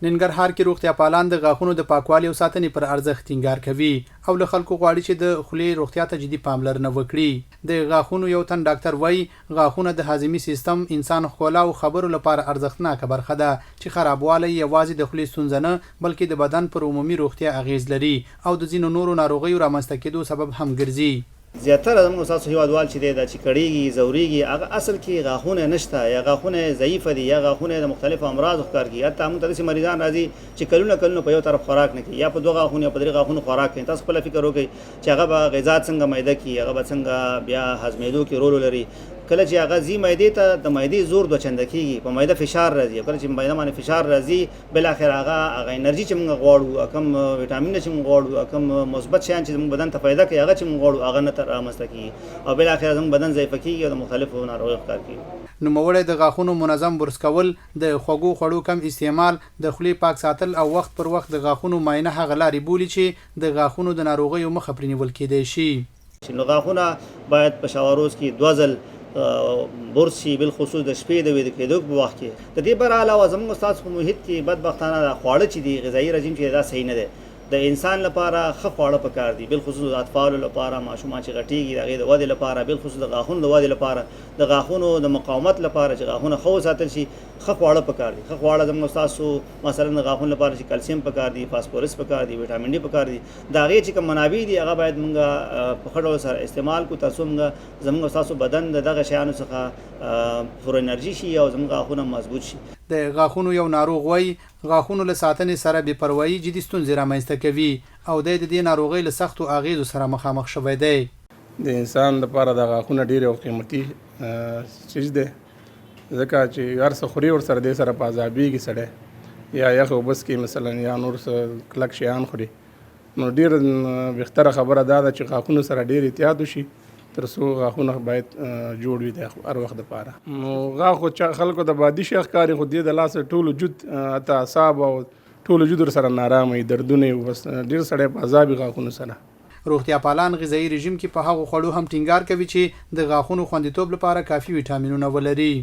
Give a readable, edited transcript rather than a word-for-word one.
ننګرهار کې روغتیاپالان د غاښونو د پاکوالي او ساتنې پر ارزښت ټینګار کوي او له خلکو غواړي چې د خولې روغتیا ته جدي پاملرنه وکړي. د غاښونو یو تن ډاکتر وايي، غاښونه د هاضمي سیستم، انسان ښکلا او خبرو لپاره ارزښتناکه برخه ده چې خرابوالی یې یوازې د خولې ستونزه نه، بلکې د بدن پر عمومي روغتیا اغېز لري او د ځینو نورو ناروغیو رامنځته کېدو سبب هم ګرځي. زیاتره زموږ ستاسو هیوادوال چې دی دا چې کړیږي ځوریږي هغه اصل کې غاښونه نشته یا غاښونه یې ضعیفه دي یا غاښونه یې د مختلفو امراضو ښکار کیږي. حتی موږ ته داسې مریضان راځي چې کلونه کلونه په یو طرف خوراک نه کوي یا په دوه غاښونو یا په درې غاښونو خوراک کوي. تاسو خپله فکر وکړئ چې هغه به غذا څنګه معده کړي، هغه به څنګه بیا هضمېدو کې رول ولري. کله چې هغه ځي معدې ته د معدې زور دوه چنده کیږي، په معده فشار راځي او کله چې معده باندې فشار راځي بالاخره هغه هغه انرژي چې موږ غواړو، کوم ویټامینونه چې موږ غواړو، کوم مثبت شیان چې زموږ بدن ته فایده کوي هغه چې موږ غواړو هغه نه رامنځته کیږي او بالاخره زموږ بدن ضعیفه کیږي او د مختلفو ناروغیو ښکار کیږي. نوموړی د غاښونو منظم برس کول، د خوږو خوړو کم استعمال، د خولې پاک ساتل او وخت پر وخت د غاښونو معاینه هغه لارې بولي چې د غاښونو د ناروغیو مخه پرې نیول کېدای شي. نو غاښونه باید په شاوروز کې دوه ځل برس شي، بالخصوص د شپې د ویده کېدو په وخت کې. د دې بر علاوه زموږ ستاسو په محیط کې بدبختانه دا خواړه چې دي، غذایي رژیم چې دی دا صحیح نه دی. د انسان لپاره ښه خواړه پکار دي، بالخصوص د اطفالو لپاره، ماشومان چې غټېږي د هغې د ودې لپاره، بالخصوص د غاښونو د ودې لپاره، د غاښونو د مقاومت لپاره چې غاښونه ښه وساتل شي ښه خواړه پکار دي. ښه خواړه زموږ ستاسو مثلا د غاښونو لپاره چې کلسیم پکار دي، فاسفورس پکار دي، ویټامین ډي پکار دي، د هغې چې کوم منابع دي هغه باید موږ په ښه ډول سره استعمال کړو ترڅو موږ زموږ او ستاسو بدن د دغه شیانو څخه پر انرژي شي او زموږ غاښونه مضبوط شي. د غاښونو یو ناروغ وايي، غاښونو له ساتنې سره بې پروايي جدي ستونزې رامنځته کوي او دی د دې ناروغۍ له سختو اغېزو سره مخامخ شوی دی. د انسان لپاره دا غاښونه ډېر یو قیمتي څیز دی، ځکه چې هر څه خوري ورسره دې سره په عذابېږي سړی، یا یخ اوبه څکي مثلا یا نور څه کلک شیان خوري، نو ډېر بهتره خبره دا ده چې غاښونو سره ډېر احتیاط وشي تر څو غاښونه باید جوړ وي د هر وخت دپاره. نو غاښ خو چا خلکو ته بادي شی ښکاري، خو دې د لاسه ټول وجود حتی اعصاب او ټول وجود ورسره نارامه وي، دردونه وي، بس ډېر سړی په عذاب وي غاښونو سره. روغتیاپالان غذايي رژیم کې په هغو خوړو هم ټینګار کوي چې د غاښونو خوندیتوب لپاره کافي ویټامینونه ولري.